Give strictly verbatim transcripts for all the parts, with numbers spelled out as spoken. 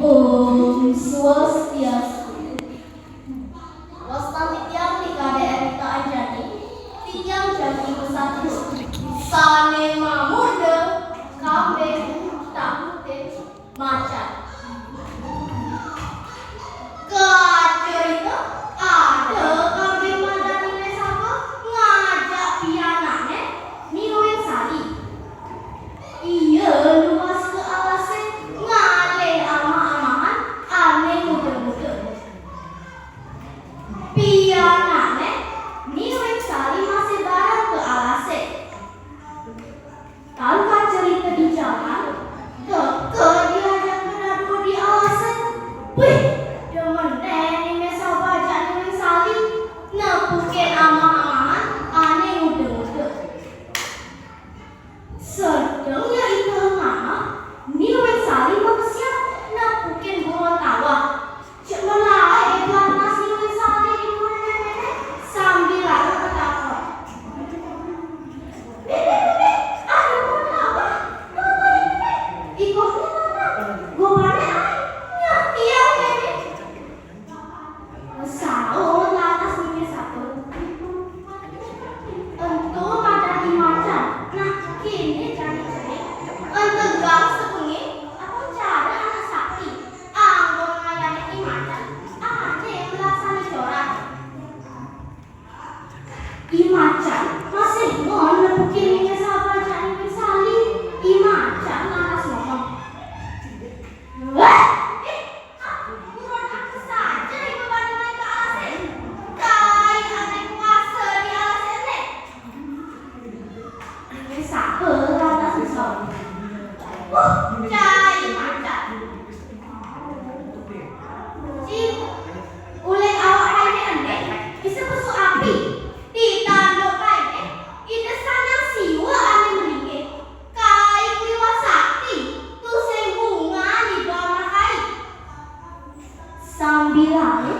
Om Swastiastu. Wastan titiang Nika Dea Ernita Anjani, titiang jagi pesatua. Sane mamurda Kambing Takutin Macan. Kacerita ada kambing madan Ni Mesaba ngajak pianakne Ni Lueng Sali. Ia luas ke alase ngalih amah-amahan ane muda-muda. Pianakne Ni Lueng Sali masih bareng ke alase. Talu kacerita di jalan, teka diajak ke dadua di alase. Wih, demenne Ni Mesaba ajak Ni Lueng Sali nepukin amah-amahan ane muda-muda. Sedeng ia ita ngama, Ni Lueng Sali makesiat nepukin buron tawah. Cek melae lantas Ni Lueng Sali di buron mene sambilane betakon. "Bebe, bebe, ada buron tawah. Tawah, bebe. Ikutne mana? Gobane ai. Nyah tiang, bebe." Saut lantas Ni Mesaba. Ento madan I Macan. Nah, kene jani-jani. Entegang sebengi, apa cara anak sakti. Anggon ngayane I Macan, ane melaksane jorat. I Macan masih ngon nepukin Ni Mesaba ajak Ni Lueng Sali. I Macan lantas ngomong. Wah, eh, ah, buron apa saja iba pada mai ke alase? Cai ane kuasa di alase ene. Ni Mesaba lantas nyesel. Uh, cai macan. Cing, uling awak paine ene bisa pesu api. Di tanduk paine, Ida Sang Hyang Siwa ane melinggih. Kai kliwat sakti, tusing bungan iba amah kai. Sambilane,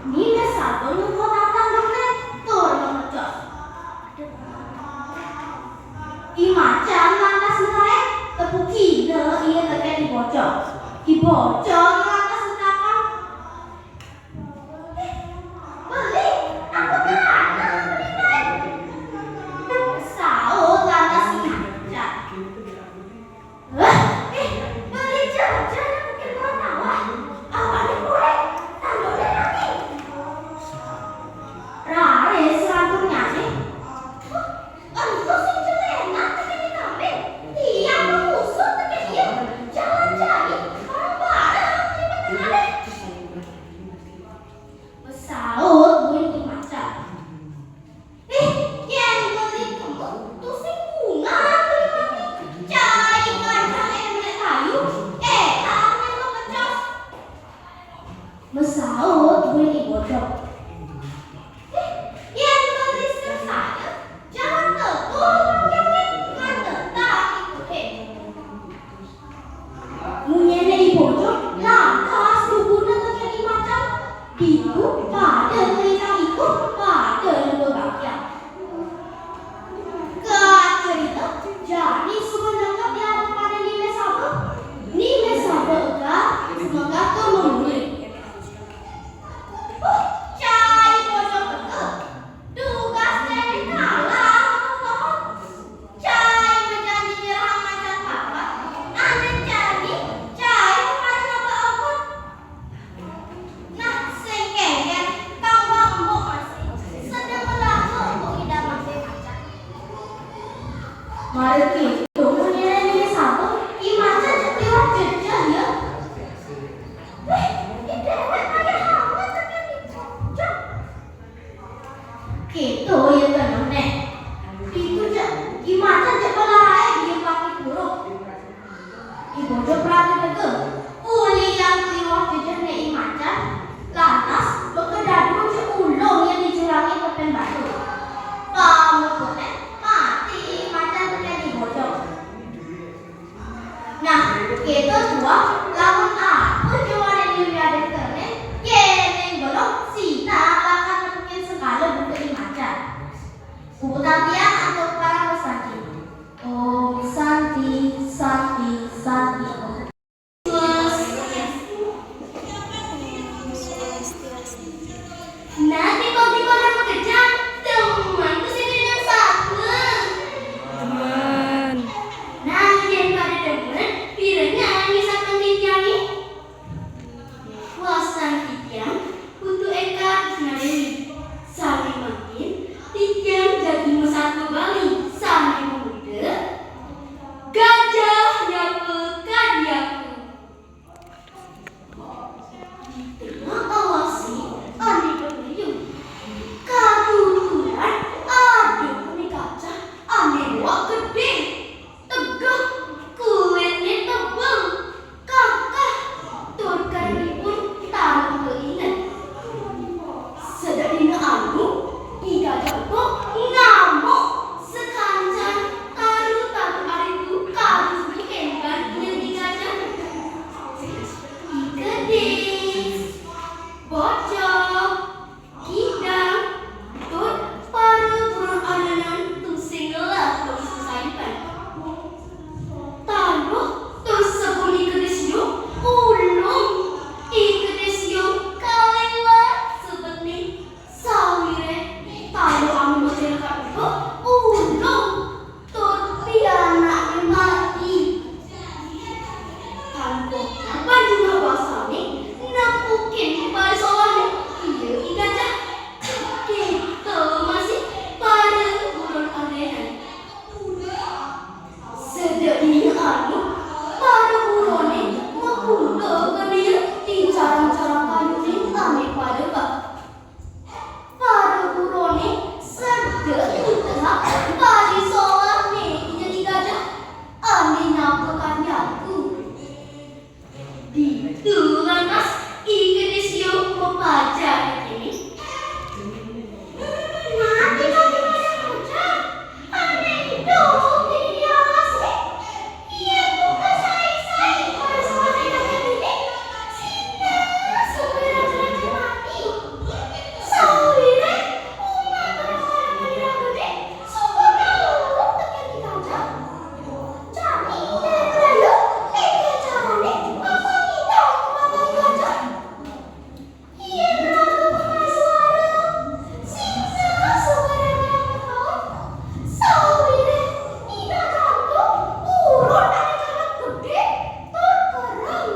Ni Mesaba ngengkotang tandukne tur mekejos. I Macan lantas melae, tepukina ia teken I Bocong. I Bocong lantas betakon, "Eh, beli, apa kerana beli kain?" Saut lantas I Macan. "Hah? Eh, beli jajan nepukin buron tawah. Awakne kureng, tandukne nanging." Raris selanturnyane, "Huh, ento sing jelengan tekene kambing. Tiang mengusut tekene ia. Jalan jani, bareng-bareng." Tuh, lantas I Kedis Siung mapajar kéné. Nah, tinggal-tinggal aja. Ané itu jadi diawasi. Yén buka sai-sai pada sawané kakek ini, sinten sing wéra-wéra mati. Sawiréh umat ora pada ngira gedé, sapa tau tekén dikancang. Jani Nyai Melayu, éngkén carané apa kita kemana dikancang? Yén raga pemasuara, sinten sing wéra-wéra makaon? Sawiréh Ida Jantung purun ané kanak gedé tur kereng.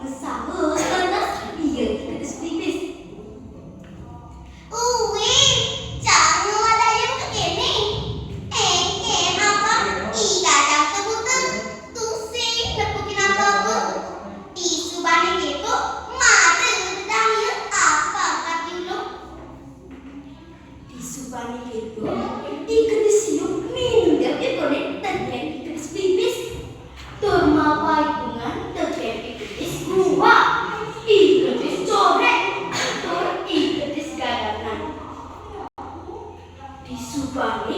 Ngesaha lantas ia I Kedis Pelipis. Uwih, cang wadaya kéné. Éngkén apa? Ida Jantung buta, tusing nepukin apa-apa. Disubané kéto, mara dedang ia apa angkat diulung. Disubané kéto, I Kedis Siung mindep ikoné tekén I Kedis Pelipis. Tur mapaidungan tekén I Kedis Guak, I Kedis Corék, tur I Kedis Gadangan. Disubané